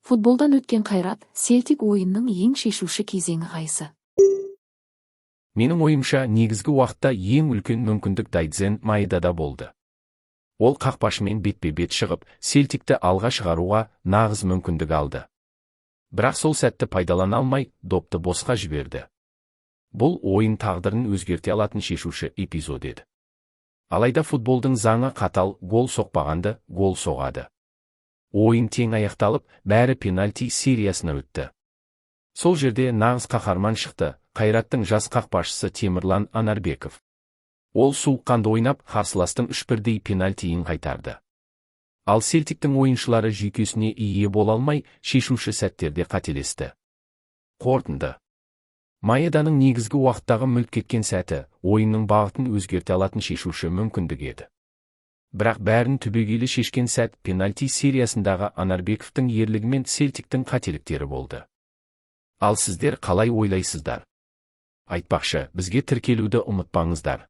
Футболдан өткен Қайрат, Селтик ойынның ең шешуші кезеңі қайсы? Менің ойымша, негізгі уақытта ең үлкен мүмкіндік Дайдзен Маедада болды. Ол қақпашымен бетпе-бет шығып, Селтикті алға шығаруға нағыз мүмкіндік алды. Бірақ сол сәтті пайдалана алмай, допты босқа жіберді. Бұл ойын тағдырын өзгерте алатын шешуші эпизод еді. Алайда футболдың заңы қатал: гол соқпағанды гол соғады. Ойын тең аяқталып, бәрі пенальти сериясына өтті. Сол жерде нағыз қаһарман шықты: Қайраттың жас қақпашысы Темірлан Анарбеков. Ол суыққанды ойнап, қарсыластың үш бірдей пенальтиін қайтарды. Ал Селтиктің ойыншылары жүйкесіне ие бола алмай, шешуші сәттерде қателесті. Қорытынды: Маеданың негізгі уақыттағы мүлт кеткен сәті ойынның бағытын өзгерте алатын шешуші мүмкіндік еді. Бірақ бәрін түбегейлі шешкен сәт пенальти сериясындағы Анарбековтың ерлігі мен Селтиктің қателіктері болды. Ал сіздер қалай ойлайсыздар? Айтпақшы, бізге тіркелуді ұмытпаңыздар.